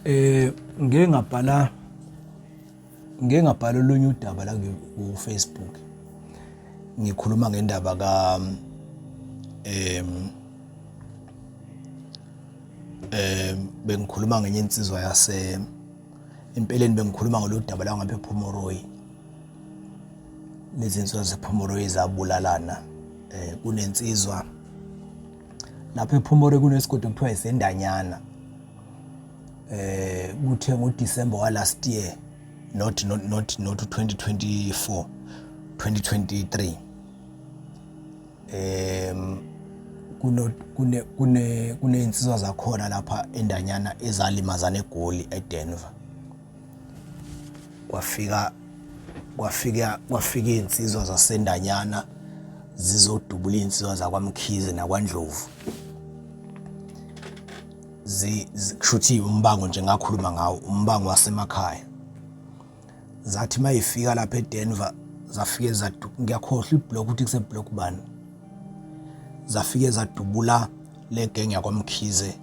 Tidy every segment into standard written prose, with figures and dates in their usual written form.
Ngike ngabhala ngike ngabhala olunye udaba la ku Facebook ngikhuluma ngendaba ka em em bengikhuluma ngenye insizwa yase empeleni bengikhuluma ngolu daba la ngapha ePhomoroyi lezi nsizwa zePhomoroyi zabulalana kunensizwa lapha ePhomoroyi kunesigodi okuthiwa isendanyana kuthe ngoDecember wa last year not not not not 2024 2023 kuno kune kune kunezinsizwa zakhona lapha endanyana ezalimazana eGoli eDenver kwafika kwafika kwafika izinsizwa zasendanyana zizodubula izinsizwa zakwaMkhize nakwaNdlovu kushuthi umbango nje ngakhuluma ngawo umbango wasemakhaya zathi mayifika lapha eDenver zafike zadu ngiyakhohlwa iblock ukuthi kuse block bani zafike zadubula le gang yakwaMkhize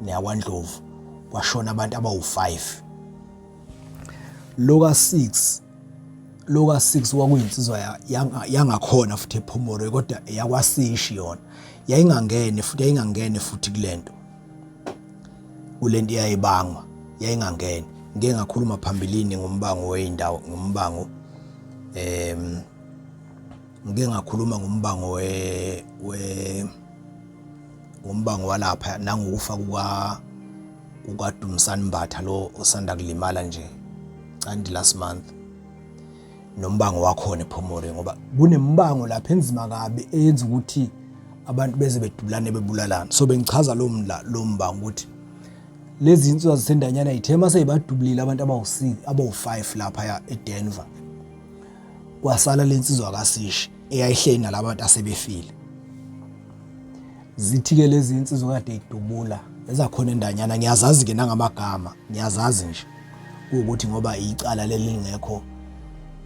neyakwaNdlovu kwashona abantu abawu-5 loka 6 loka 6 kwakuyinsizwa yangakhona futhi ephomoro kodwa eyakwasishi yona yayingangene futhi yayingangene futhi kulento kulento eyayibangwa yayingangene ngike ngakhuluma phambilini ngombango weyindawo ngombango em ngike ngakhuluma ngombango we we ngombango walapha nangokufa kuka kukaDumsani Mbatha lo osanda kulimala nje candy last month nombango wakhona ePhomore ngoba kunembango lapha enzima kabi eyenza ukuthi abantu beze bedubulane bebulalana so bengichaza lo mla lo mbango ukuthi lezi insizwa zisendanyana yithema seyibadubulile abantu abawu-6 abawu-5 lapha ya eDenver kwasala lensizwa kaSishi eyayihleli nalabantu asebefile zithi-ke lezi insizwa kade idubula ezakhona endanyana ngiyazazi-ke nangamagama ngiyazazi nje kuwukuthi ngoba icala leli lingekho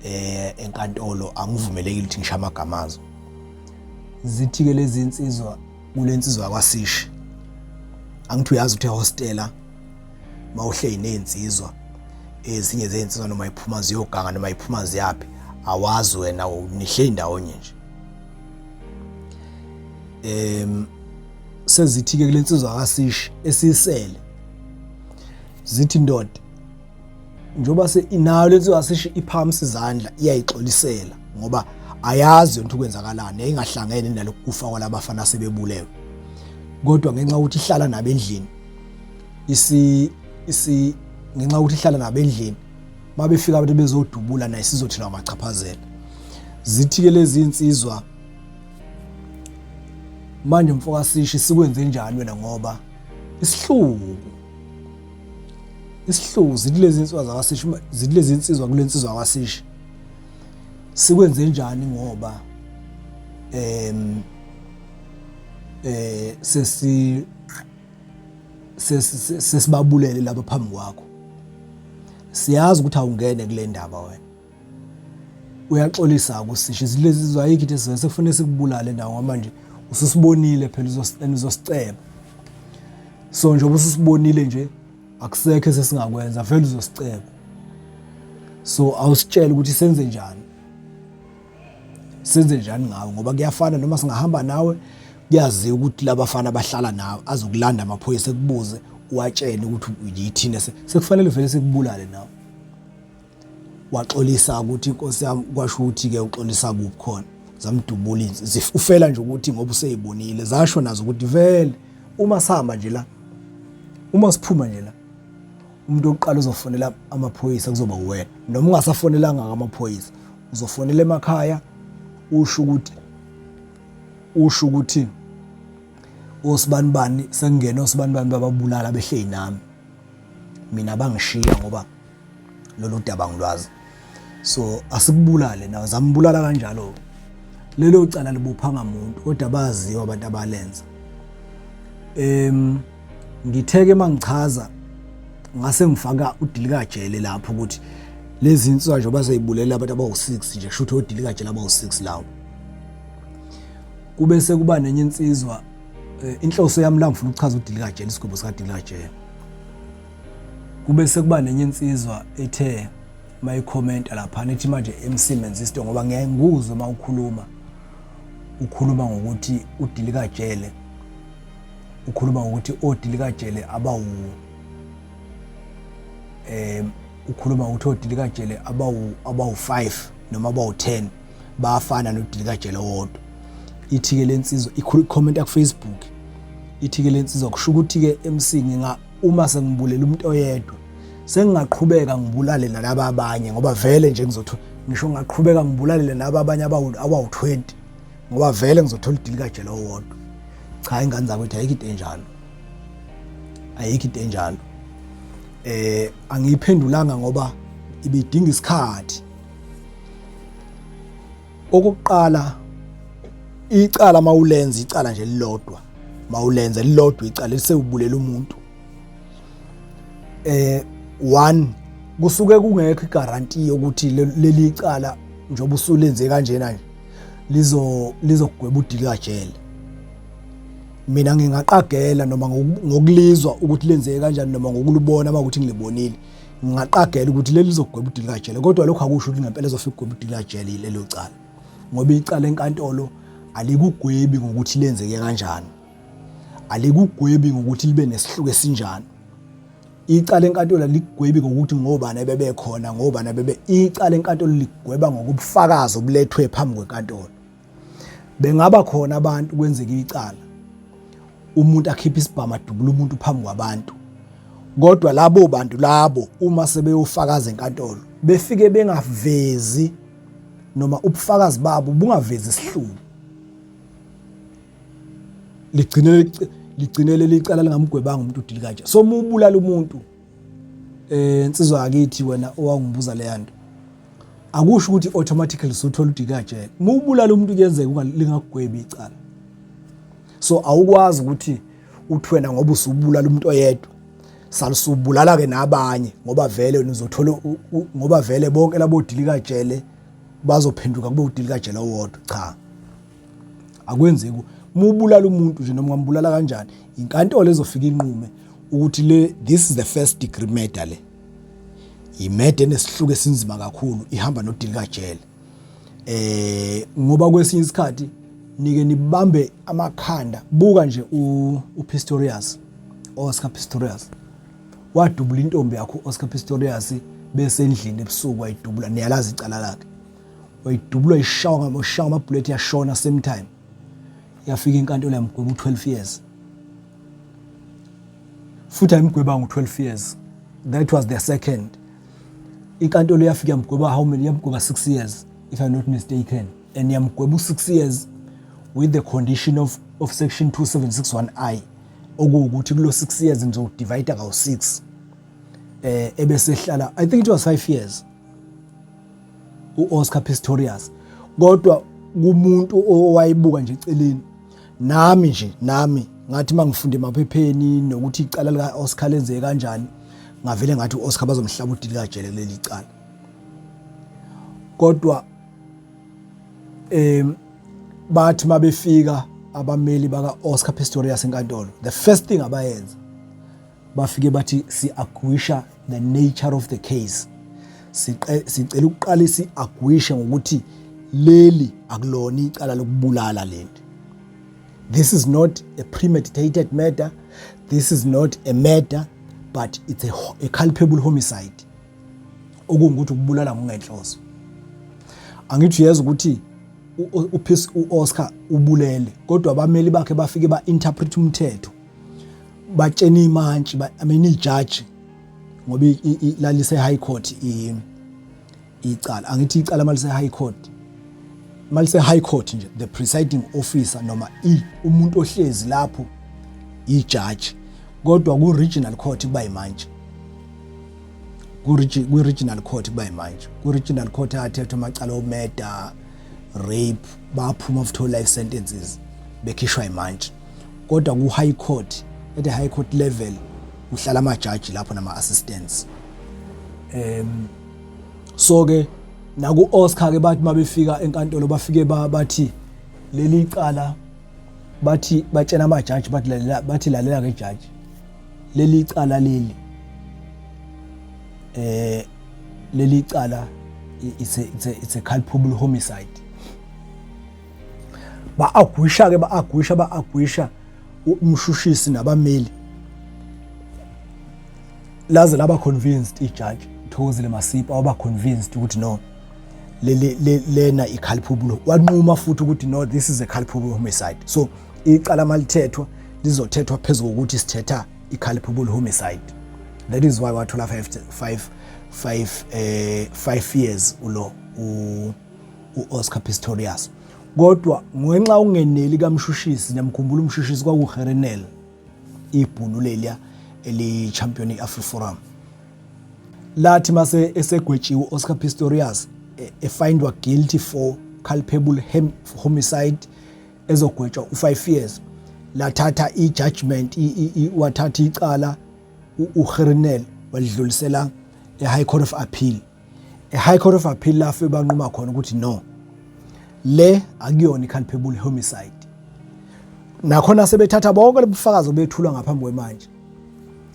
eh enkantolo angivumelekile ukuthi ngisho amagama azo zithi-ke lezi insizwa kule nsizwa kwasishi angithi uyazi ukuthi ehostela mawuhleli nezinsizwa ezinye zezinsizwa noma iphuma ziyoganga noma iphuma ziyaphi awazi wena nihleli ndawonye nje sezithi ke kulensizwa kaSishi esisele zithi ndoda njengoba se inayo lensizwa kaSishi iphamisa izandla iyayixolisela ngoba ayazi yonke ukwenzakalani yayingahlangene nalokufa kwalabafana sebebulewe kodwa ngenxa yokuthi ihlala nabo endlini isi isi ngenxa yokuthi ihlala nabo endlini mabefika abantu bezodubula naye sizothi lawo machaphazela zithi ke lezi insizwa manje mfoka sishi sikwenze njani wena ngoba isihluku isihluku zithi lezi insizwa zakasishi zithi lezi insizwa kule nsizwa kwasishi sikwenze njani ngoba em eh sesi sesibabulele laba phambi kwakho siyazi ukuthi awungene kule ndaba wena uyaxolisa kusisho lezi zizwa ayikho into esizoyenza sekufanele sikubulale nawo ngoba manje ususibonile phela uzosiceba so njengoba ususibonile nje akusekho esesingakwenza vele uzosiceba so awusitshele ukuthi senze njani senze njani ngawe ngoba kuyafana noma singahamba nawe kuyaziwa ukuthi labafana bahlala nawe azokulanda amaphoyisa ekubuze uwatshele ukuthi yithina sekufanele vele sikubulale nawe waxolisa ukuthi inkosi yami kwasho ukuthi ke uxolisa kuphi khona zamdubula ufela nje ukuthi ngoba useyibonile zasho nazo ukuthi vele uma sihamba nje la uma siphuma nje la umuntu oqala uzofonela amaphoyisa kuzoba uwena noma ungasafonelanga amaphoyisa uzofonela emakhaya usho ukuthi usho ukuthi osibanibani sekungena osibanibani bababulala behleli nami mina bangishiya ngoba lolu daba ngilwazi so asikubulale nawe zambulala kanjalo lelo cala libophanga muntu kodwa baziwa abantu abalenza ngitheke mangichaza ngase ngifaka udilikajele lapho ukuthi lezi insizwa nje baseyibulela abantu abawu6 nje kusho ukuthi odilikajele abawu6 lawo kube sekuba nenye insizwa inhloso yami la ngifuna ukuchaza udilikajele isigwebo sikadilikajele. Kube sekuba nenye insizwa ethe mayikhomenta laphana ethi manje MC Menzisto, ngoba ngiyaye ngikuzwe uma ukhuluma, ukhuluma ngokuthi udilikajele, ukhuluma ngokuthi odilikajele abawu ukhuluma ngokuthi odilikajele abawu 5 noma abawu 10 bayafana nodilikajele owodwa. Ithi-ke le nsizwa, ikhomenta ku-Facebook, ithi-ke le nsizwa kusho ukuthi-ke MC nginga uma sengibulela umuntu oyedwa sengingaqhubeka ngibulale nalaba abanye, ngoba vele nje ngizothola, ngisho ngingaqhubeka ngibulalele nalaba abanye abawu-20 ngoba vele ngizothola udilikajele owodwa. Cha, ingane zakwethu, ayikho into enjalo, ayikho into enjalo. Angiyiphendulanga ngoba ibidinga isikhathi. Okokuqala, icala mawulenza icala nje lilodwa, mawulenza lilodwa icala lisewubulela umuntu, one, kusuke kungekho iguarantee yokuthi leli icala njengoba usulenze kanjena nje lizogweba udilikajele. Mina ngingaqagela noma ngokulizwa ukuthi lenzeke kanjani noma ngokulubona uma ukuthi ngilibonile, ngingaqagela ukuthi leli lizogweba udilikajele, kodwa lokho akusho ukuthi ngempela ezofika ugweba udilikajele lelo cala, ngoba icala enkantolo alikugwebi ngokuthi lenzeke kanjani, alikugwebi ngokuthi libe nesihluku esinjani. Icala enkantolo alikugwebi ngokuthi ngobani ebebekhona, ngobani bebe. Icala enkantolo ligweba ngokubufakazi obulethwe phambi kwenkantolo. Bengaba khona abantu kwenzeka icala, umuntu akhiphe isibhamu adubula umuntu phambi kwabantu, kodwa labo bantu labo uma sebeyofakaza enkantolo befike bengavezi noma ubufakazi babo bungavezi isihluku, ligcine leli icala lingamgwebanga umuntu udilikajele. So uma ubulala umuntu, insizwa yakithi, wena owangibuza leya nto, akusho ukuthi automatically usuthola udilikajele. Uma ubulala umuntu kuyenzeka lingakugwebi icala, so awukwazi ukuthi uthi wena ngoba usubulala umuntu oyedwa salusubulala ke nabanye, ngoba vele wena uzothola ngoba vele bonke labo dilikajele bazophenduka kube udilikajele owodwa. Cha, akwenzeki. Uma ubulala umuntu nje, noma ungambulala kanjani, inkantolo ezofika inqume ukuthi le, this is the first degree murder, le imurder enesihluku esinzima kakhulu, ihamba nodilikajele. Ngoba kwesinye isikhathi nike nibambe amakhanda. Buka nje uPistorius, Oscar Pistorius, wadubula intombi yakho Oscar Pistorius besendlini ebusuku, wayidubula. Niyalazi icala lakhe. Wayidubula, ishawa ngamoshawa amabullet, yashona same time. Yafika inkantolo yamgweba u12 years, futhi ayimgwebanga u12 years, that was the second. Inkantolo yafika yamgweba how many? Yamgweba 6 years, if I'm not mistaken, and yamgweba u6 years with the condition of section 2761I, okuwukuthi kulo 6 years ngizowudivide kawu6, ebesehlala, I think it was 5 years uOscar Pistorius. Kodwa kumuntu owayibuka nje eceleni, nami nje, nami ngathi mangifunda emaphepheni nokuthi icala lika Oscar lenzeke kanjani, ngavele ngathi uOscar bazomhlaba udilikajele kuleli cala. Kodwa bathi mabefika abameli baka Oscar Pistorius enkantolo, the first thing abayenza, bafike bathi si-arguisha the nature of the case, sicela ukuqala si-arguishe ngokuthi leli akulona icala lokubulala leli. This is not a premeditated murder, this is not a murder, but it's a culpable homicide, okungukuthi ukubulala ngokungenhloso. Angithi uyezwa ukuthi uOscar ubulele, kodwa abameli bakhe bafike ba-interpret umthetho, batshena imantshi, I mean ijaji, ngoba lalise high court icala. Angithi icala malise high court, malise high court nje, the presiding officer noma umuntu ohlezi lapho ijaji, kodwa ku regional court kuba imantshi. Ku regional court kuba imantshi. Ku regional court ayathethwa amacala omurder, rape, baphuma futhi life sentences bekhishwa imantshi. Kodwa ku high court, at the high court level, kuhlala amajaji lapho nama assistants. So ke naku Oscar ke bathi mabefika enkantolo bafike bathi leli cala, bathi batshena amajaji, bathi lalela, bathi lalela ke jaji, leli cala leli Leli cala it's a culpable homicide. Ba-agwisha ke, ba-agwisha, ba-agwisha umshushisi nabameli, laze laba convinced ijaji Thokozile Masipa, waba convinced ukuthi no, leli lena i-culpable. Wanquma futhi ukuthi no, this is a culpable homicide. So icala malithethwa lizothethwa phezulu kokuthi sithetha i-culpable homicide. That is why wathola 5 5 5 5 years ulo uOscar Pistorius. Kodwa ngenxa ungeneli kamshushisi, niyamkhumbula umshushisi, kwakuGerrie Nel, ibhunu leliya eli champion iAfriForum, lathi mase esegwetshiwe Oscar Pistorius, efindwa guilty for culpable homicide, ezogwetshwa u5 years, lathatha i-judgment, wathatha icala uGerrie Nel, walidlulisela e-High Court of Appeal. E-High Court of Appeal lafike banquma khona ukuthi no, le akuyona i-culpable homicide. Nakhona sebethatha bonke lobufakazi obethulwa ngaphambi kwemanje,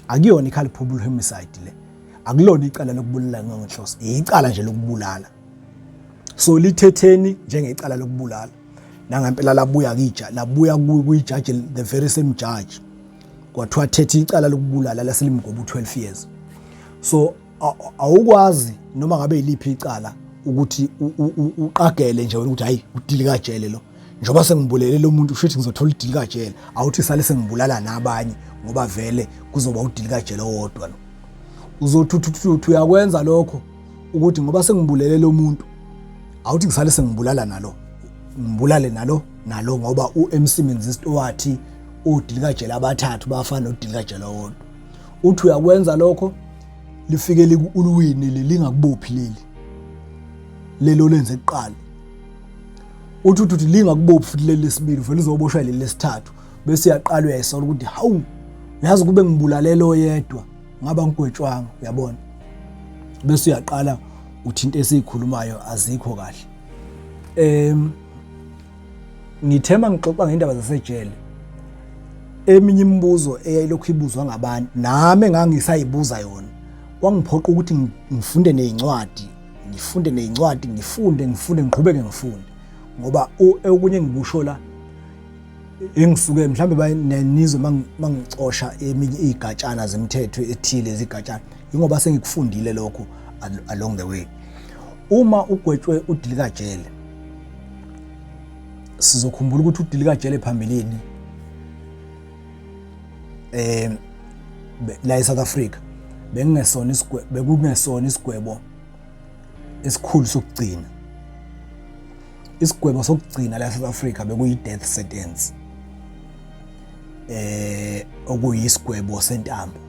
akuyona i-culpable homicide le, akulona icala lokubulala ngenhloso, icala nje lokubulala. So lithetheni njengecala lokubulala. Nangempela labuya kija, labuya kuyijaji, the very same judge, kwathiwa thethe icala lokubulala, laselimgoba u12 years. So awukwazi noma ngabe yiliphi icala ukuthi uqagele nje wena ukuthi hayi, udilikajele lo, njengoba sengibulele lo muntu usho ukuthi ngizothola udilikajele. Awuthi sale sengibulala nabanye ngoba vele kuzoba udilikajele owodwa lo. Uzothi uthi uyakwenza lokho ukuthi ngoba sengibulele lo muntu, awuthi ngisale sengibulala nalo, ngibulale nalo nalo, ngoba uMC Menzisto wathi odilikajele abathathu bafana nodilikajele owodwa. Uthi uyakwenza lokho, lifike liku-ulwini lingakubophi leli lelo lenze kuqala. Uthi lingakubophi futhi leli lesibili, vele uzoboshwa leli lesithathu, bese uyaqala uyayisola ukuthi hawu, uyazi kube ngibulalele oyedwa ngaba ngigwetshwanga, uyabona. Bese uyaqala uthi into esiyikhulumayo azikho kahle. Ngithema ngixoxa ngendaba zasejele, eminye imibuzo eyayilokhu ibuzwa ngabantu nami engangisayibuza yona, kwangiphoqa ukuthi ngifunde nezincwadi, ngifunde nezincwadi, ngifunde, ngifunde, ngiqhubeke ngifunde, ngoba okunye engikusho la engisuke mhlambe banizwe mangicosha eminye izigatshana zemithetho ethile, izigatshana, ingoba sengikufundile lokho along the way. Uma ugwetshwe udilikajele, sizokhumbula ukuthi udilikajele phambilini la eSouth Africa bekungesona isigwebo, bekungesona isigwebo esikhulu sokugcina. Isigwebo sokugcina la eSouth Africa bekuyi death sentence, okuyisigwebo sentambo.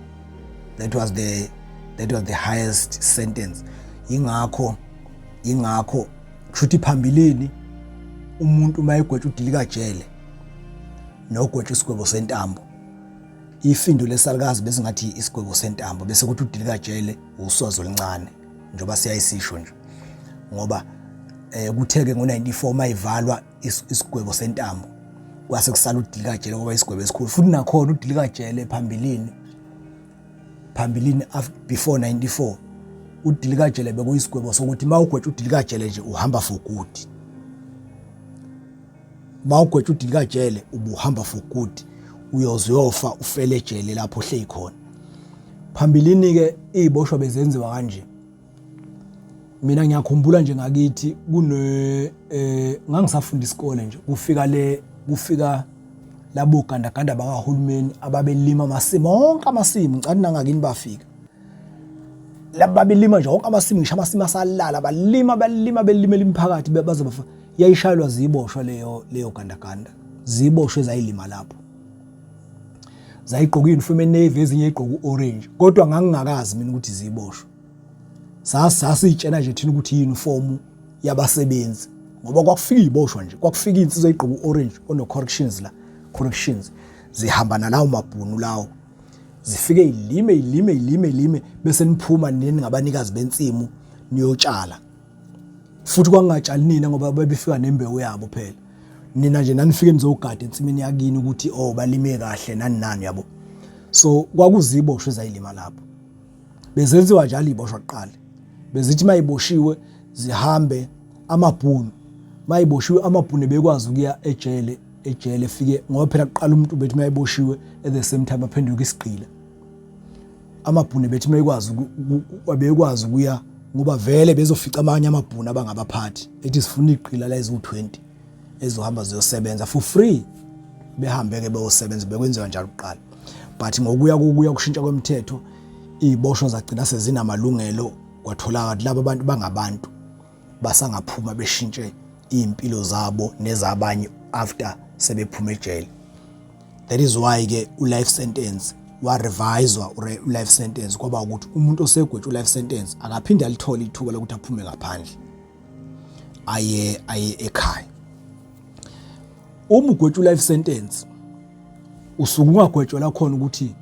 That was the highest sentence. Ingakho kushuthi phambilini umuntu uma egwetshwa udilikajele nogwetshwa isigwebo sentambo, ifindo lesalukazi besingathi isigwebo sentambo, bese kuthi udilikajele uswazi oluncane, njengoba siyayisisho nje. Ngoba kutheke ngo94 mayivalwa isigwebo sentambo, kwase kusala udilikajele ngoba isigwebo esikhulu. Futhi nakhona udilikajele phambilini, before 94, udilikajele bekuyisigwebo sokuthi mawugwetshwa udilikajele nje uhamba for good. Mawugwetshwa udilikajele ubuhamba for good, uyoze uyofa, ufele ejele lapho ohleli khona. Phambilini ke iziboshwa bezenziwa kanje. Mina ngiyakhumbula nje ngakithi kune ngangisafunda isikole nje, kufika le kufika labo gandaganda bakahulumeni ababelima amasimu, wonke amasimu. Ngicela nangakini bafika laba babelima nje wonke amasimu, ngisho amasimu asalala balima, balima, belimela imiphakathi baze bafa. Yayishayelwa ziboshwa leyo gandaganda, ziboshwe zayilima lapho, zayigqoka uniform enavy, ezinye igqoka uorange, kodwa ngangingakazi mina ukuthi ziboshwe. Sasitshena nje thina ukuthi uniform yabasebenzi, ngoba kwakufika iziboshwa nje, kwakufika insizwa egqoka uorange ono corrections la, corrections zihamba nalawo mabhunu lawo, zifike ilime, ilime, ilime, ilime, bese niphuma nini ngabanikazi bensimu niyotshala. Futhi kwangatshali nina ngoba bebefika nembewu yabo phela. Nina nje nanifike nizogada ensimini yakini ukuthi oh, balime kahle nani nani, yabo. So kwakuziboshwe ezayilima lapho. Bezenziwa njalo iboshwa kuqala, bezithi mayiboshiwe zihambe amabhunu, mayiboshiwe amabhunu bekwazi ukuya ejele, ejele fike, ngoba phela kuqala umuntu bethi mayiboshiwe at the same time aphenduke isigqila. Amabhunu bethi mayikwazi bekwazi ukuya ngoba vele bezofica amanye amabhunu abangabaphathi, ethi sifuna igqila la eziwu-20 ezohamba ziyosebenza for free, behambe-ke beyosebenza. Bekwenziwa njalo kuqala, but ngokuya kokuya kushintsha kwemithetho, iziboshwa zagcina sezinamalungelo, kwatholakala laba bantu bangabantu, basangaphuma beshintshe izimpilo zabo nezabanye after sebephuma ejele. That is why ke u-life sentence wareviswa, u-life sentence kwaba ukuthi umuntu osegwetshwe u-life sentence akaphinde alithole ithuba lokuthi aphume ngaphandle aye ekhaya. Uma ugwetshwa u-life sentence, usuke ungagwetshwela khona ukuthi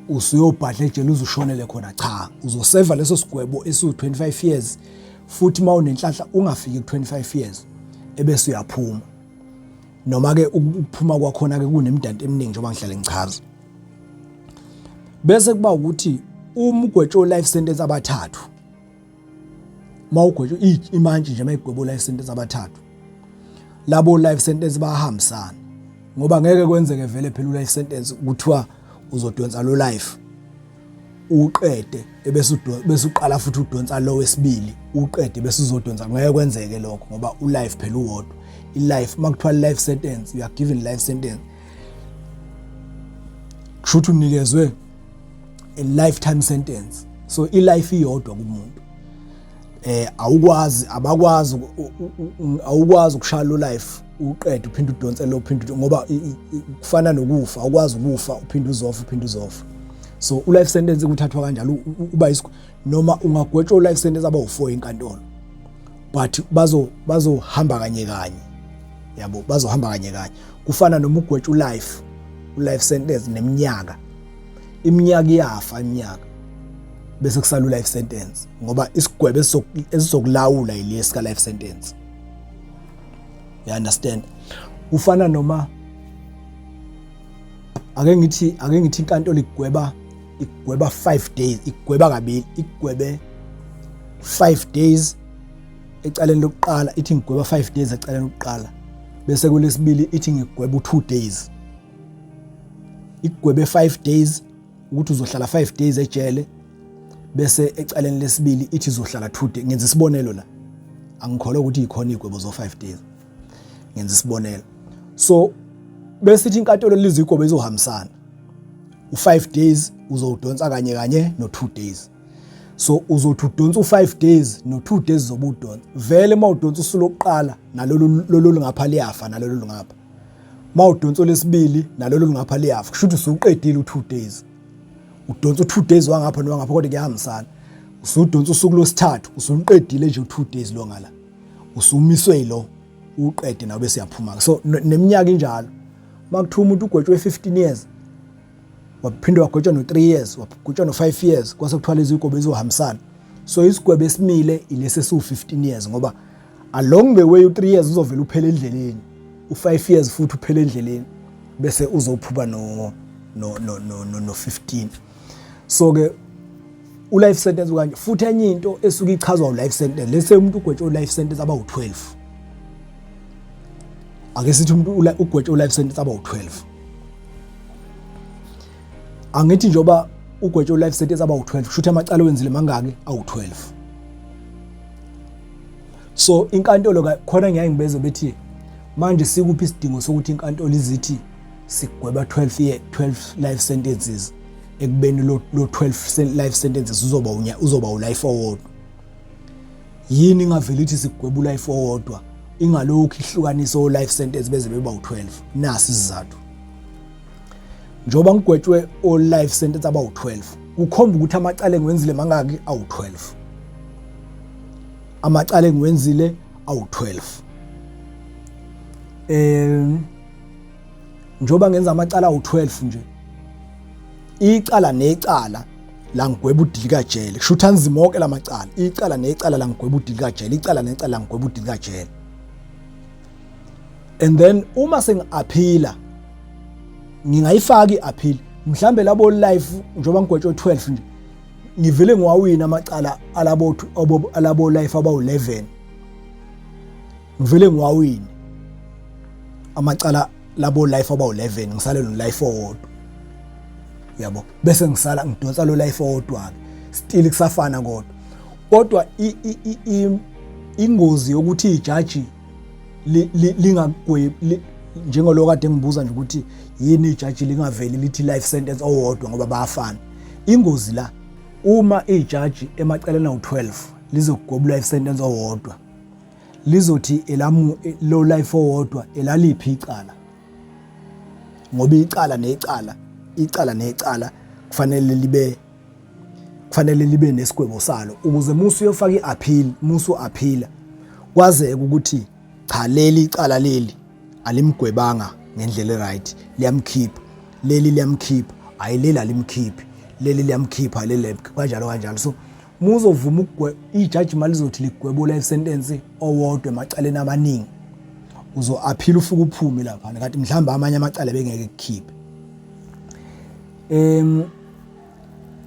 usuyobhadla ejele uzushonele khona. Cha, uzoseva leso sigwebo esiwu-25 years, futhi uma unenhlanhla ungafiki ku-25 years ebese uyaphuma. Noma ke ukuphuma kwakhona ke kunemidanto eminingi, njengoba ngihlale ngichaza. Bese kuba ukuthi uma ugwetshwe life sentence abathathu, mawugwetshwe imantshi nje, mayigwebo life sentence abathathu, labo life sentence bayahambisana, ngoba ngeke kwenzeke vele phela u-life sentence kuthiwa uzodonsa lo life uqede, ebese bese uqala futhi udonsa lo wesibili, uqede, bese uzodonsa. Ngeke kwenzeke lokho, ngoba ulife phela uwodwa. I-life, makuthiwa life sentence, you are given life sentence, kusho ukuthi unikezwe a lifetime sentence. So i-life iyodwa kumuntu. Awukwazi, abakwazi, awukwazi ukushaya lo life uqede, uphinde udonse lo, uphinde, ngoba kufana nokufa, awukwazi ukufa uphinde uzofa, uphinde uzofa. So u-life sentence kuthathwa kanjalo, uba noma ungagwetshwa u-life sentence abawu-4 inkantolo, but bazohamba kanye kanye, yabo, bazohamba kanye kanye. Kufana noma ugwetshwa u-life sentence neminyaka, iminyaka iyafa iminyaka, bese kusala u-life sentence, ngoba isigwebo esizokulawula yilesi ka life sentence, you understand? Kufana noma ake ngithi inkantolo igweba 5 days, igweba kabili, igwebe 5 days ecaleni lokuqala, ithi ngigweba 5 days ecaleni lokuqala, bese kulesibili ithi ngigweba u2 days. Igwebe 5 days ukuthi uzohlala 5 days ejele, bese ecaleni lesibili ithi uzohlala 2 days. Ngenza isibonelo la, angikholwa ukuthi ikhona igwebo zo 5 days, ngenza isibonelo. So bese ithi inkantolo lizigwebo izohambisana, u5 days uzowudonsa kanye kanye no2 days. So uzothi udonsa u5 days no2 days, zobe udonsa vele. Uma udonsa usuku lokuqala, nalolu lolu lungapha liyafa, nalolu lungapha. Uma udonsa lesibili, nalolu lungapha liyafa, kusho ukuthi usuqedile u2 days. Udonsa u2 days wangapha nowangapha, kodwa kuyahambisana. Usudonsa usuku lwesithathu, usuqedile nje u2 days lo ngala, usumiswe yilo, uqede nawe, bese uyaphuma. So neminyaka injalo. Makuthiwa umuntu ugwetshwe 15 years, waphinde wagwetshwa no-3 years, wagwetshwa no-5 years, kwase kuthiwa lezi igwebo ezohambisana. So isigwebo esimile ilesi esiwu-15 years, ngoba along the way u-3 years uzovela uphele endleleni, u-5 years futhi uphele endleleni, bese uzophuma no 15. So ke u-life sentence kanje. Futhi enye into esuke ichazwa u-life sentence, let's say umuntu ugwetshwe u-life sentence abawu-12, ake sithi umuntu ugwetshwe u-life sentence abawu-12. Angithi njengoba ugwetshwe u-life sentence abawu-12, kusho ukuthi amacala owenzile mangaki? Awu-12. So inkantolo khona ngiyaye ngibeze bethi manje sikuphi isidingo sokuthi inkantolo izithi sigweba 12 year, 12 life sentences, ekubeni lo 12 life sentences uzoba ulife owodwa? Yini ingaveli ithi sigweba ulife owodwa, ingalokhu ihlukanisa o life sentence beze beba u12? Nasi isizathu. Njengoba ngigwetshwe o life sentence abawu12, kukhomba ukuthi amacala engiwenzile mangaki? Awu12. Amacala engiwenzile awu12. Njengoba ngenza amacala awu12 nje, icala necala la ngigweba udilika jele, kusho ukuthi anzima wonke lamacala. Icala necala la ngigweba udilika jele, icala necala la ngigweba udilika jele. And then uma sengi-appeala, ngingayifaki i-appeal mhlambe labo life, njengoba ngigwetshwe 12 nje. Ngivele ngiwawina amacala alabo alabo life abawu-11, ngivele ngiwawine amacala labo life abawu-11, ngisale no life owodwa, yabo, bese ngisala ngidonsa lo life owodwa ke, still kusafana. Kodwa ingozi yokuthi ijaji lingagwebi, njengolo kade ngibuza nje ukuthi yini ijaji lingaveli lithi life sentence owodwa ngoba bayafana. Ingozi la, uma ijaji emacaleni awu-12 lizogweba life sentence owodwa, lizothi elamu lo life owodwa elaliphi icala? Ngoba icala necala, icala necala kufanele libe nesigwebo salo, ukuze musu uyofaka i-appeal, musu appeala, kwazeke ukuthi cha, leli icala leli alimgwebanga ngendlela right, liyamkhipha leli, liyamkhipha, hayi, leli alimkhiphi, leli liyamkhipha, leli kanjalo kanjalo. So muzovuma ukugwe ijaji malizothi ligwebo life sentence owodwa emacaleni amaningi, uzo-appeal, ufike uphume lapha, kanti mhlawumbe amanye amacala bengeke kukhiphe.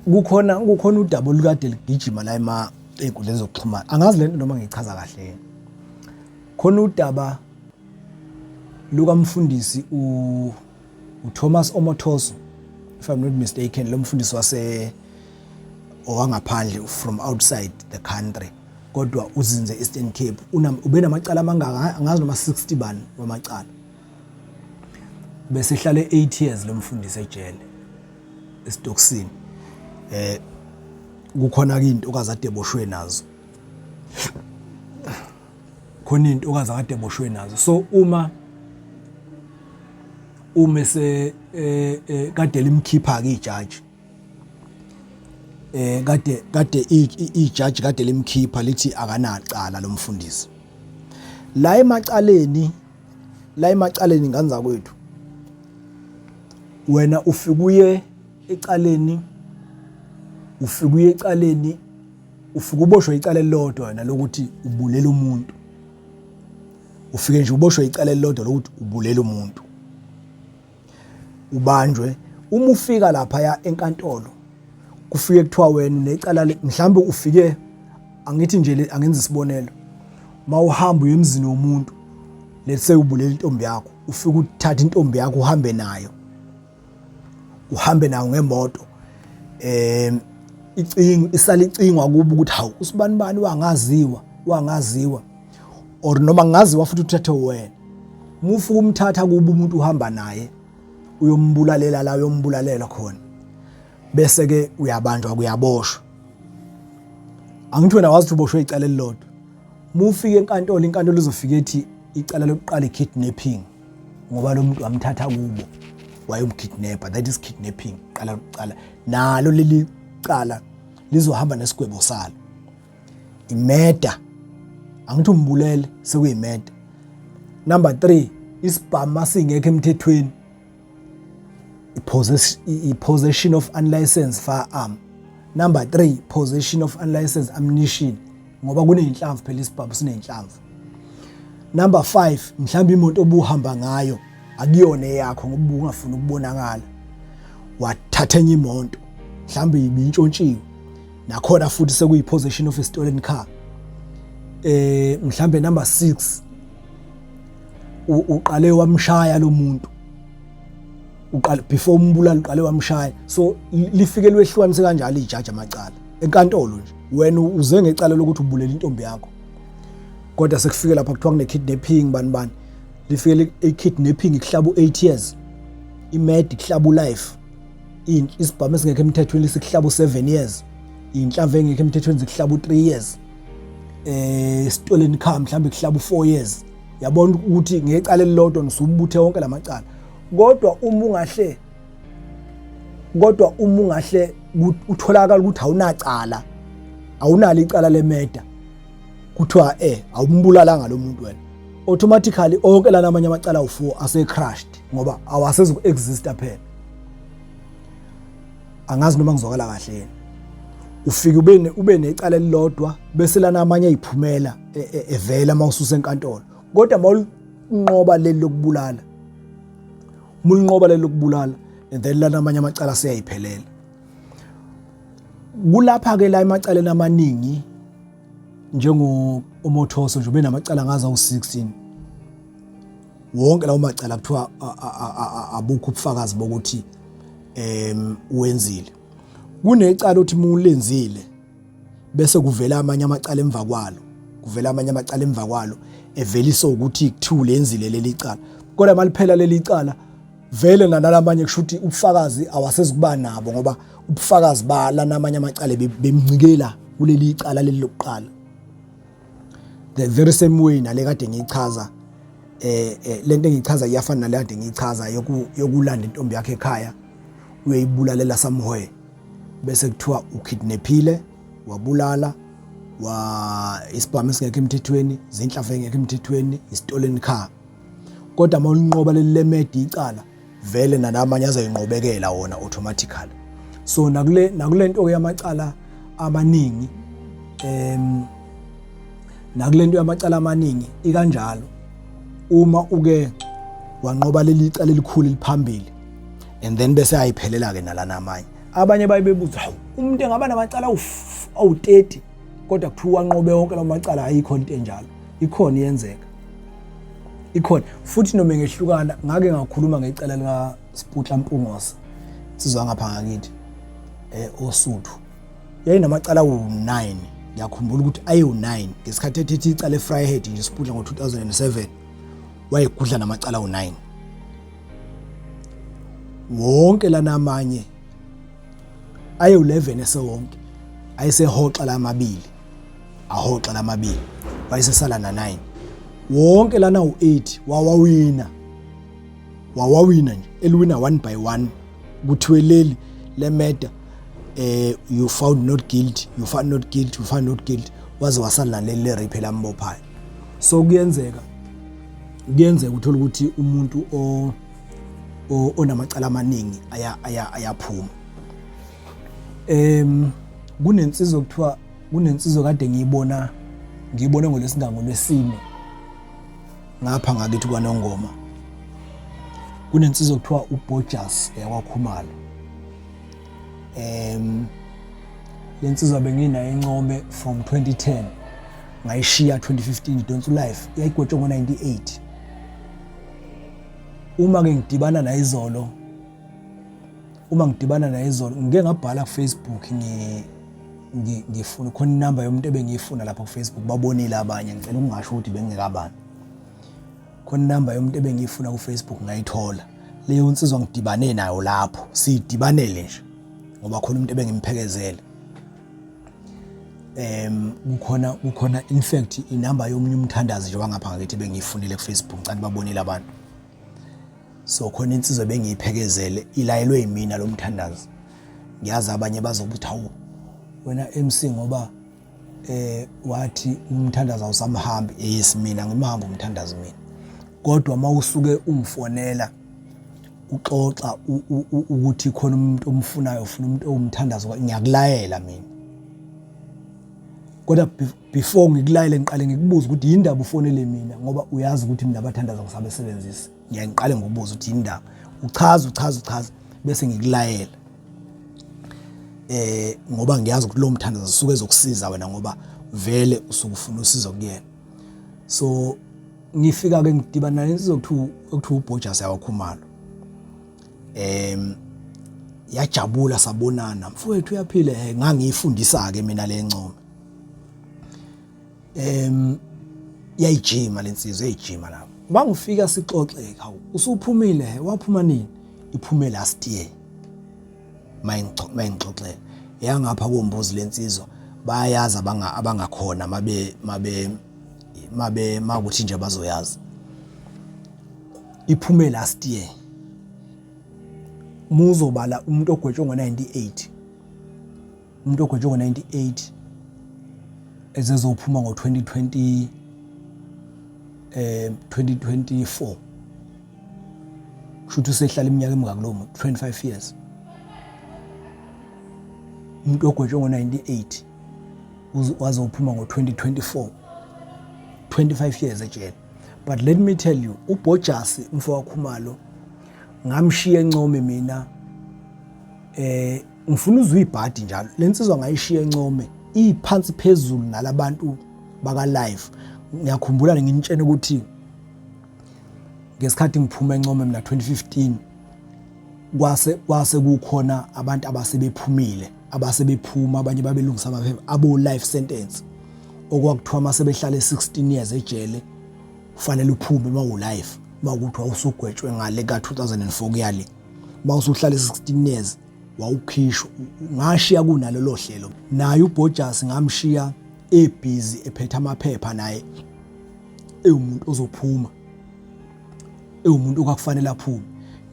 Kukhona udaba olukade ligijima la ema ey'nkundleni zokuxhumana. Angazi lento noma ngichaza kahle. Khona udaba lukamfundisi uThomas Omotoso, if I'm not mistaken, lo mfundisi wase owangaphandle, from outside the country, kodwa uzinze Eastern Cape. Ube namacala amangaka, angazi noma 60 bani wamacala. Bese hlale 8 years lo mfundisi ejele, esitokisini. Kukhona ke into kazade eboshwe nazo, khona into okazakade eboshwe nazo. So uma se kade limkhipha ke ijaji, kade ijaji kade limkhipha lithi akanacala lo mfundisi. La emacaleni, ngane zakwethu, wena ufike uye ecaleni, ufike uye ecaleni, ufike uboshwe icala elilodwa wena lokuthi ubulela umuntu. Ufike nje uboshwe icala elilodwa lokuthi ubulela umuntu, ubanjwe. Uma ufika lapha ya enkantolo, kufike kuthiwa wena unecala, mhlawumbe ufike, angithi nje, angenza isibonelo, mawuhamba uye emzini womuntu, let's say ubulela intombi yakho, ufike uthatha intombi yakho, uhambe nayo ngemoto, icingo isala icingwa kuba ukuthi hawu, usibani bani wangaziwa, or noma ngaziwa futhi uthathe wena. Mufu umthatha kuba umuntu, uhamba naye uyombulalela la uyombulalela khona, bese ke uyabanjwa, kuyaboshwa. Angithi wena wazi ukuthi uboshwe icala elilodwa. Mufike enkantolo, inkantolo izofika ethi icala lokuqala i-kidnapping, ngoba lo muntu wamthatha kubo wayomkidnapper, that is kidnapping. Qala lokuqala nalo leli cala lizohamba nesigwebo salo. I-murder, angithi umbulele, sekuyi-murder. Number 3, isibhamu masingekho emthethweni, i-possession of unlicensed firearm. Number 3, possession of unlicensed ammunition, ngoba kuneyinhlamvu phela, isibhamu sineyinhlamvu. Number 5, mhlawumbe imoto obuhamba ngayo akuyona eyakho, ngoba ungafuni ukubonakala wathatha enye imoto, mhlawumbe ibintshontshiwe, nakhona futhi sekuyi possession of a stolen car. Mhlambe number 6, uqale wamshaya lo muntu, uqale before umbulala, uqale wamshaya. So lifike lwehlukanise kanjalo ijaji amacala enkantolo nje. Wena uze ngecala lokuthi ubulela intombi yakho, kodwa sekufike lapha kuthiwa kune kidnapping, bani bani, lifike i-kidnapping ikuhlaba u-8 years, i-murder ikuhlaba u-life, isibhamu esingekho emthethweni sikuhlaba u-7 years, inhlamvu engekho emthethweni zikuhlaba u-3 years, stolen car mhlawumbe kuhlaba u-4 years. Yabona ukuthi ngecala elilodwa nisubuthe wonke lamacala. Kodwa uma ungahle utholakala ukuthi awunacala, awunalo icala le-murder, kuthiwa awumbulalanga lo muntu wena, automatically onke lana amanye amacala awu4 ase crushed, ngoba awasezu exista phela. Angazi noma ngizwakala kahle yini. Ufike ube necala elilodwa, bese lana amanye ayiphumela evela mawususa enkantolo. Kodwa mawunqoba leli lokubulala, mulinqoba leli lokubulala, and then lana amanye amacala seyayiphelela. Kulapha ke la emacaleni amaningi njengo Omothoso nje ubenamacala ngaza u16 wonke lawo macala kuthiwa abukho ubufakazi bokuthi wenzile. Kunecala uthi mulenzile bese kuvela amanye amacala emva kwalo, kuvela amanye amacala emva kwalo evelisa ukuthi kuthiwa lenzile leli cala, kodwa maliphela leli cala vele nanalamanye kusho ukuthi ubufakazi awasezukuba nabo ngoba ubufakazi bala namanye amacala bemncikela kuleli cala leli lokuqala. The very same way nale kade ngiyichaza, lento engiyichaza iyafana nale kade ngiyichaza yokulanda intombi yakhe ekhaya uyayibulalela somewhere, bese kuthiwa ukidnaphile, wabulala, wa isibhamu esingekho emthethweni, zinhlafu engekho emthethweni, i-stolen car. Kodwa uma ulinqoba leli lemedi icala, vele nalamanye azoyinqobekela wona automatically. So nakule nto yamacala amaningi, nakule nto yamacala amaningi ikanjalo. Uma uke wanqoba leli cala elikhulu eliphambili and then bese ayiphelela ke nalana amanye. Abanye baye bebuza, hawu, umuntu engaba namacala awu-30 kodwa kuthiwa wanqobe wonke lawo macala? Ayikho into enjalo, ikhona, iyenzeka, ikhona futhi noma ngehlukana. Ngake ngakhuluma ngecala lika Sputla Mpungose, insizwa ngapha ngakithi oSuthu, yayinamacala awu-9. Ngiyakhumbula ukuthi ayiwu-9 ngesikhathi ethethe icala eVryheid nje Sputla ngo-2007, wayegudla namacala awu-9 wonke lana amanye ayewu-11 esewonke, ayesehoxa lamabili, ahoxa lamabili, wayesesala na-9 wonke lana u-8 wawawina, wawawina nje, eliwina one by one. Kuthiwe leli lemurder, you found not guilty, you found not guilty, you found not guilty, waze wasala naleli le rape elambophayo. So kuyenzeka, kuyenzeka uthola ukuthi umuntu onamacala amaningi aya aya ayaphuma. Kunensizwa kuthiwa, kunensizwa kade ngiyibona, ngiyibone ngolwesingango lwesine ngapha ngakithi kwaNongoma. Kunensizwa kuthiwa uBojas yakwaKhumalo. Lensizwa benginayo eNcome from 2010, ngayishiya 2015, donsa life, yayigwetshwe ngo-98. Uma ke ngidibana naye izolo, uma ngidibana naye izolo, ngike ngabhala ku-Facebook ngifuna khona inamba yomuntu ebengiyifuna lapha ku-Facebook, babonile abanye, ngicela ukungasho ukuthi bengingekabani. Khona inamba yomuntu ebengiyifuna ku-Facebook, ngayithola leyo nsizwa, ngidibane nayo lapho, siyidibanele nje ngoba khona umuntu ebengimphekezele. Kukhona in fact inamba yomunye umthandazi nje wangapha ngakithi bengiyifunile ku-Facebook, ngicela babonile abantu. So khona insizwa bengiyiphekezele, ilayelwe yimina lo mthandazi. Ngiyazi abanye bazokuthi, hawu wena MC, ngoba wathi umthandazo awusamhambi. Yes, mina ngimhamba umthandazo mina, kodwa mawusuke ungifonela uxoxa ukuthi khona umuntu omfunayo, ufuna umuntu owumthandazo, ngiyakulayela mina. Kodwa before ngikulayele ngiqale ngikubuze ukuthi yindaba ufonele mina, ngoba uyazi ukuthi mina abathandaza ngisabesebenzisa. Ngiyaye ngiqale ngokubuza ukuthi yindaba, uchaza, uchaza, uchaza, bese ngikulayela, ngoba ngiyazi ukuthi lo mthandazo usuke ezokusiza wena ngoba vele usuke ufuna usizo kuyena. So ngifika ke ngidibana nensizwa okuthiwa uBojas yakwaKhumalo. Yajabula sabonana, mfowethu uyaphila? Ngangiyifundisa ke mina le ncome. Yayijima lensizwa, yayijima lapho. Bangifika sixoxe, hawu, usuphumile? Waphuma nini? Iphume last year. Mayingixoxela yangapha kombuzi lensizwa, bayayazi abanga abangakhona mabe mabe mabe makuthi nje bazoyazi. Iphume last year. Muzobala umuntu ogwetshwe ngo98, umuntu ogwetshwe ngo98 ezezophuma ngo2020, 2024, kusho ukuthi usehlala iminyaka emingaki lowo muntu? 25 years. Umuntu ogwetshwe ngo-98 wazophuma ngo-2024, 25 years ejele. But let me tell you, uBhojasi umfo waKhumalo ngamshiya eNcome mina. Ngifuna uzwe ibhadi njalo. Lensizwa ngayishiya encome iphansi phezulu nalabantu baka live. Ngiyakhumbula nginitshena ukuthi ngesikhathi ngiphuma encome mina 2015 kwase kukhona abantu abasebephumile, abasebephuma, abanye babelungisa amaphepha abo life sentence, okwakuthiwa mase behlale 16 years ejele kufanele uphume uma u life, uma ukuthi wawusugwetshwe ngale ka 2004 kuyale, uma usuhlale 16 years wawukhishwa. Ngashiya kunalolo hlelo. Naye uBojas ngamshiya ebhizi ephethe amaphepha, naye ewumuntu ozophuma, ewumuntu okwakufanele aphume.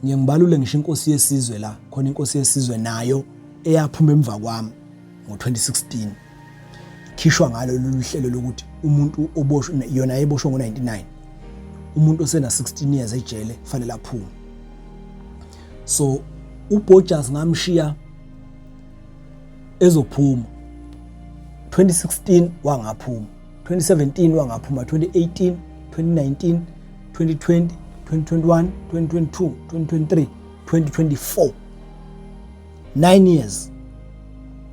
Ngiye ngibalule ngisho inkosi yesizwe la khona, inkosi yesizwe nayo eyaphuma emva kwami ngo-2016, ikhishwa ngalo lolu hlelo lokuthi umuntu oboshwe, yona yayeboshwe ngo-99, umuntu osena 16 years ejele kufanele aphume. So uBojas ngamshiya ezophuma 2016, wangaphuma 2017, wangaphuma 2018, 2019, 2020, 2021, 2022, 2023, 2024, 9 years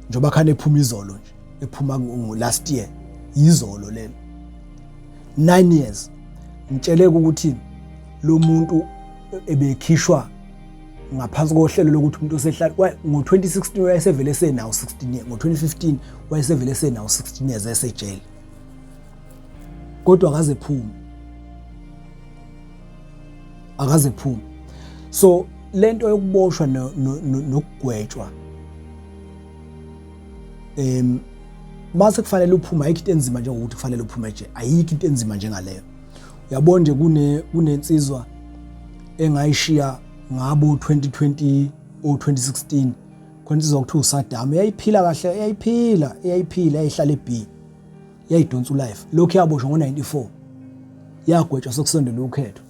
njengoba khane ephuma izolo nje, ephuma last year, izolo lelo, 9 years. Ngitsheleke ukuthi lo muntu ebekhishwa ngaphansi kohlelo lokuthi umuntu osehlala ngo-2016 wayesevele esenawo 16 years, ngo-2015 wayesevele esenawo 16 years esejele, kodwa akaze phume, akaze phume. So lento yokuboshwa nokugwetshwa, mase kufanele uphume, ayikho into enzima njengokuthi kufanele uphume nje, ayikho into enzima njengaleyo. Uyabona nje, kunensizwa engayishiya ngabo 2020 o 2016, khona insizwa kuthiwa uSaddam, yayiphila kahle, yayiphila, yayihlala eB, yayidonsa ulife. Lokhu yaboshwa ngo-94, yagwetshwa sekusondela ukhetho,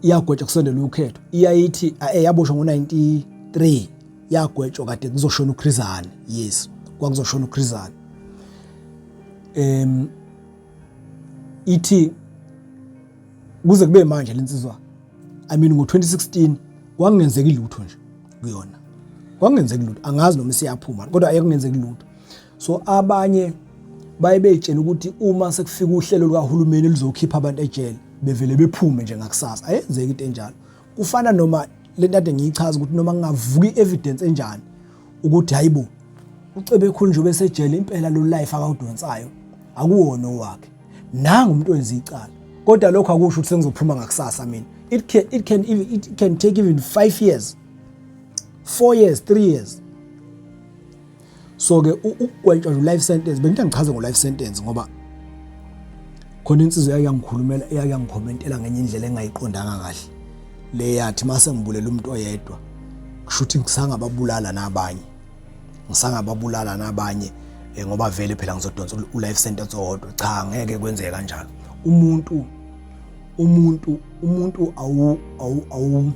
yagwetshwa kusondela ukhetho. Iyayithi yaboshwa ngo-93, yagwetshwa kade kuzoshona uChris Hani. Yes, kwakuzoshona uChris Hani. Ithi kuze kube manje lensizwa, I mean, ngo-2016 kwakungenzeki lutho nje kuyona, kwakungenzeki lutho. Angazi noma isiyaphuma, kodwa ayekungenzeki lutho. So abanye baye beyitshela ukuthi uma sekufika uhlelo lukahulumeni luzokhipha abantu ejele, bevele bephume nje ngakusasa. Ayenzeki into enjalo. Kufana noma lento ade ngiyichaza ukuthi noma kungavuka i-evidence enjani ukuthi hayibo, uCebekhulu nje ubesejele impela, lo life akawudonsayo akuwona owakhe, nangu umuntu owenza icala, kodwa lokho akusho ukuthi sengizophuma ngakusasa mina. It can take even 5 years, 4 years, 3 years. So ke ukugwetshwa nje life sentence, bengithi ngichaze ngo life sentence ngoba khona insizwa eyake yangikhulumela, eyake yangikhomentela ngenye indlela engayiqondanga kahle, le yathi mase ngibulela umuntu oyedwa kusho ukuthi ngisangababulala nabanye, ngisangababulala nabanye, ngoba vele phela ngizodonsa u-life sentence owodwa. Cha, ngeke kwenzeke kanjalo. Umuntu awu awu awu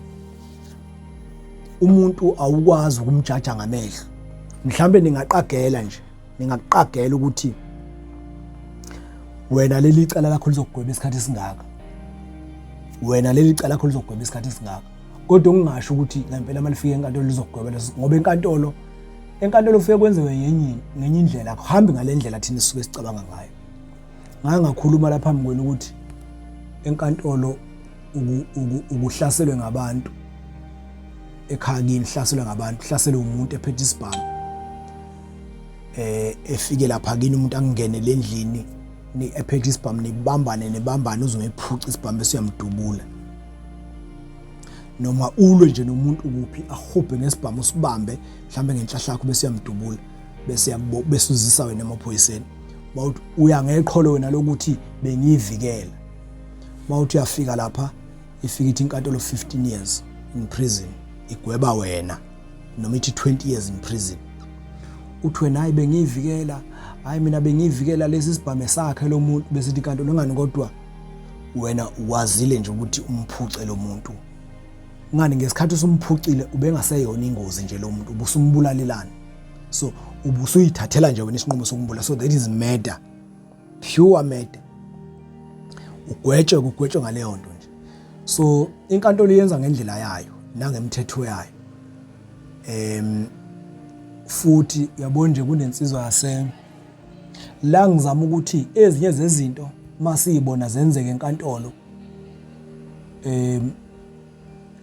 umuntu awukwazi ukumjaja ngamehlo. Mhlambe ningaqagela nje, ningaqagela ukuthi wena leli cala lakho lizogweba isikhathi esingaka, wena leli cala lakho lizogweba isikhathi esingaka, kodwa ungasho ukuthi ngempela uma lifika enkantolo lizogweba leso, ngoba enkantolo kufike kwenziwe ngenye indlela, akuhambi ngale ndlela thina sisuke sicabanga ngayo. Ngake ngakhuluma lapha phambi kwenu ukuthi enkantolo ukuhlaselwe ngabantu ekhaya kini, hlaselwe ngabantu, hlaselwe umuntu ephethe isibhamu, efike lapha kini umuntu angene lendlini ni ephethe isibhamu, nibambane nibambane uzomephuca isibhamu bese uyamdubula, noma ulwe nje nomuntu kuphi, ahubhe ngesibhamu, usibambe mhlambe ngenhlahla yakho bese uyamdubula, bese bese uzisa wena emaphoyiseni. Mawuthi uya ngeqholo wena lokuthi bengiyivikela, mawuthi uyafika lapha, ifika ithi inkantolo 15 years in prison, igweba wena, noma ithi 20 years in prison. Uthi wena, "Hayi, bengiyivikela, hayi, mina bengiyivikela, lesi sibhame sakhe lo muntu." Bese ithi inkantolo, "Ngani kodwa wena uwazile nje ukuthi umphuce lo muntu? Ngani ngesikhathi usumphucile ubengaseyona ingozi nje lo muntu, ubusumbulalelani? So ubusuyithathela nje wena isinqumo sokumbulala." So that is murder, pure murder. Ugwetshwe, kugwetshwe ngaleyo nto nje. So inkantolo iyenza ngendlela yayo nangemthetho yayo. Futhi uyabona nje kunensizwa yase la ngizama ukuthi ezinye zezinto masiyibona zenzeke enkantolo.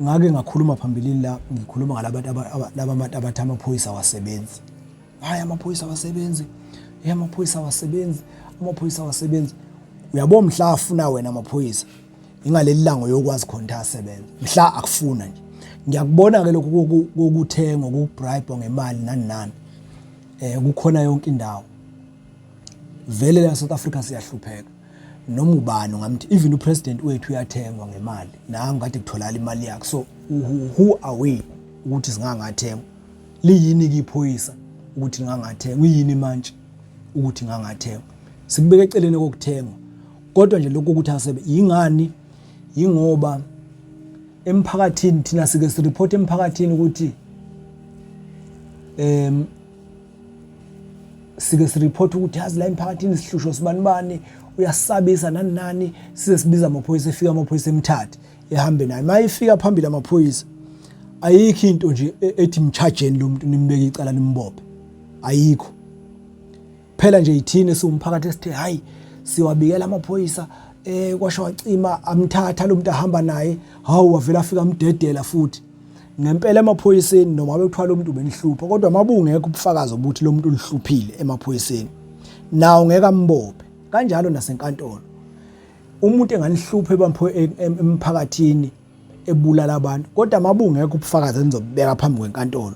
Ngake ngakhuluma phambilini la ngikhuluma ngalabantu laba abantu abathi amaphoyisa awasebenzi. Hayi, amaphoyisa awasebenzi, hey, amaphoyisa awasebenzi, amaphoyisa awasebenzi. Uyabo, mhla afuna wena amaphoyisa, ingaleli langa uyokwazi khona ukuthi asebenza. Mhla akufuna nje. Ngiyakubona ke lokhu kokuthengwa, kokubribe ngemali nani nani, kukhona yonke indawo vele la South Africa. Siyahlupheka. Noma ubani ungamthi, even upresident wethu uyathengwa ngemali, nangu kade kutholakala imali yakhe. So who are we ukuthi singangathengwa? Liyini ke iphoyisa ukuthi lingangathengwa? Yini manje ukuthi ngangathengwa? Sikubeka eceleni kokuthengwa, kodwa nje lokhu ukuthi asebe yingani, yingoba emphakathini thina sike sireport emphakathini ukuthi sike sireport ukuthi yazi la emphakathini sihlushwa sibani bani, uyasabisa nani nani. Size sibiza amaphoyisa, efika amaphoyisa, emthathe ehambe naye. Mayifika phambili amaphoyisa, ayikho into nje ethi mchajeni lo muntu, nimbeke icala, nimbophe, ayikho. Phela nje ithini siwumphakathi esithe hayi, siwabikela amaphoyisa, kwasho wacima, amthatha lo muntu, ahamba naye. Hawu, wavela afika amdedela futhi ngempela emaphoyiseni. Noma bekuthiwa lo muntu benihlupha, kodwa mabungekho ubufakazi obuthi lo muntu ulihluphile emaphoyiseni, nawo ngeke ambophe. Kanjalo nasenkantolo, umuntu enganihlupha emphakathini, ebulala abantu, kodwa mabungekho ubufakazi enizobeka phambi kwenkantolo,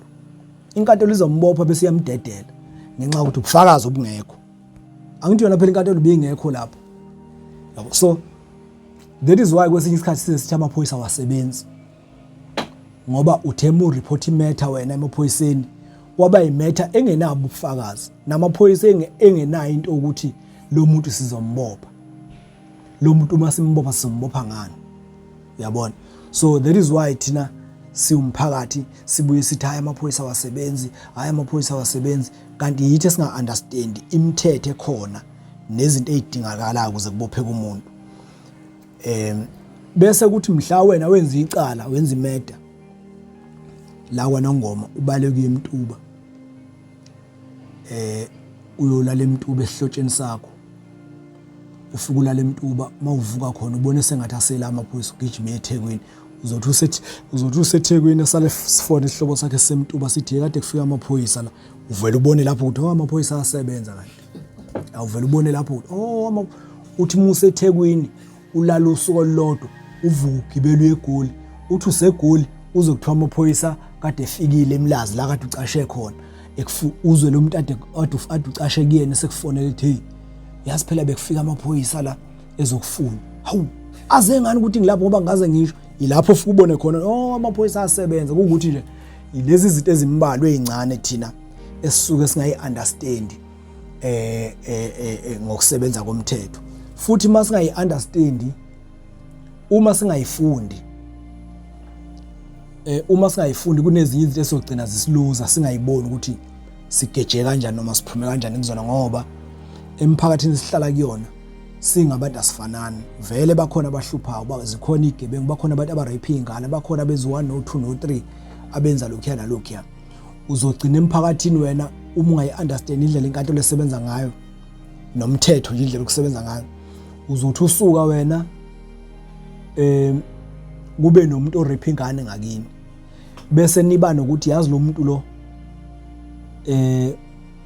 inkantolo izombopha bese iyamdedela ngenxa yokuthi ubufakazi obungekho. Angithi yona phela inkantolo ibingekho lapho, yabo. So that is why kwesinye isikhathi size sithi amaphoyisa awasebenzi, ngoba uthe mu report imatter wena emaphoyiseni, kwaba imatter engenabo ubufakazi, namaphoyisa engenayo into ukuthi lo muntu sizombopha, lo muntu uma simbopha sizombopha ngani, uyabona. So that is why thina siwumphakathi sibuye sithi hayi, amaphoyisa awasebenzi, hayi, amaphoyisa awasebenzi, kanti yithi esinga-understand imithetho ekhona nezinto ey'dingakalayo ukuze kubopheke umuntu. Bese kuthi mhla wena wenza icala, wenza imurder la kwaNongoma, ubaleke eMtuba, uyolala eMtuba esihlotsheni sakho. Ufika ulala eMtuba, mawuvuka khona ubone sengathi asela amaphoyisa, ugijima eThekwini. Uzothi useThekwini, asale sifone isihlobo sakhe semtuba sithi kade kufika amaphoyisa la. Uvela ubone lapho ukuthi oh, amaphoyisa asebenza kanti. Awuvela ubone lapho ukuthi oh, uthi uma useThekwini ulala usuku olulodwa, uvuka ugibela uye eGoli. Uthi useGoli uze kuthiwa amaphoyisa kade efikile eMlazi la kade ucashe khona. Uzwe lo muntu ade ucashe kuyena sekufonela ethi, hey, yazi phela bekufika amaphoyisa la ezokufuna. Hawu, aze ngani ukuthi ngilapho? Ngoba ngaze ngisho ilapho ufike ubone khona, oh, amaphoyisa asebenza. Kuwukuthi nje lezi zinto ezimbalwa ezincane thina esisuke singayi-understand ngokusebenza komthetho. Futhi uma singayi-understand, uma singayifundi, kunezinye izinto esizogcina zisiluza, singayiboni ukuthi sigeje kanjani noma siphume kanjani kuzona, ngoba emphakathini sihlala kuyona singabantu asifanani vele. Bakhona abahluphayo, zikhona igebengu, bakhona abantu abarape iy'ngane, bakhona abenza u-1 no-2 no-3, abenza lokhuya nalokhuya. Uzogcina emphakathini wena, uma ungayi-understand indlela inkantolo esebenza ngayo nomthetho nje indlela okusebenza ngayo, uzothi usuka wena kube nomuntu orape ingane ngakini, bese niba nokuthi yazi lo muntu lo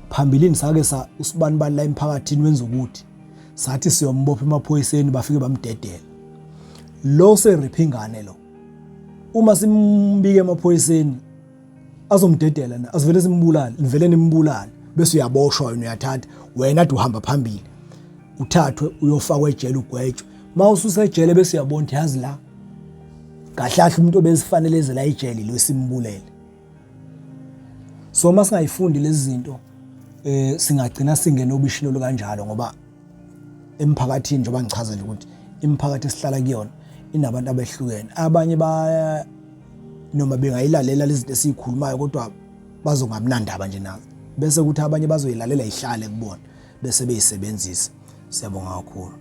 phambilini sake sa usibani bani la emphakathini wenza ukuthi sathi siyombopha emaphoyiseni, bafike bamdedela. Lo serape ingane lo, uma simbike emaphoyiseni azomdedela na? Asivele simbulale, nivele nimbulale, bese uyaboshwa wena, uyathatha wena ade uhamba phambili, uthathwe uyofakwa ejele, ugwetshwe. Uma ususejele bese uyabona ukuthi yazi la kahle kahle umuntu obezifanele eze la ejele lo simbulele. So uma singayifundi lezi zinto, singagcina singena obishini olukanjalo, ngoba emphakathini, njengoba ngichaza nje ukuthi imiphakathi esihlala kuyona inabantu abehlukene, abanye ba noma bengayilalela lezi zinto esizikhulumayo kodwa bazongabi nje nazo, bese kuthi abanye bazoyilalela ihlale kubona bese beyisebenzisa. Siyabonga kakhulu.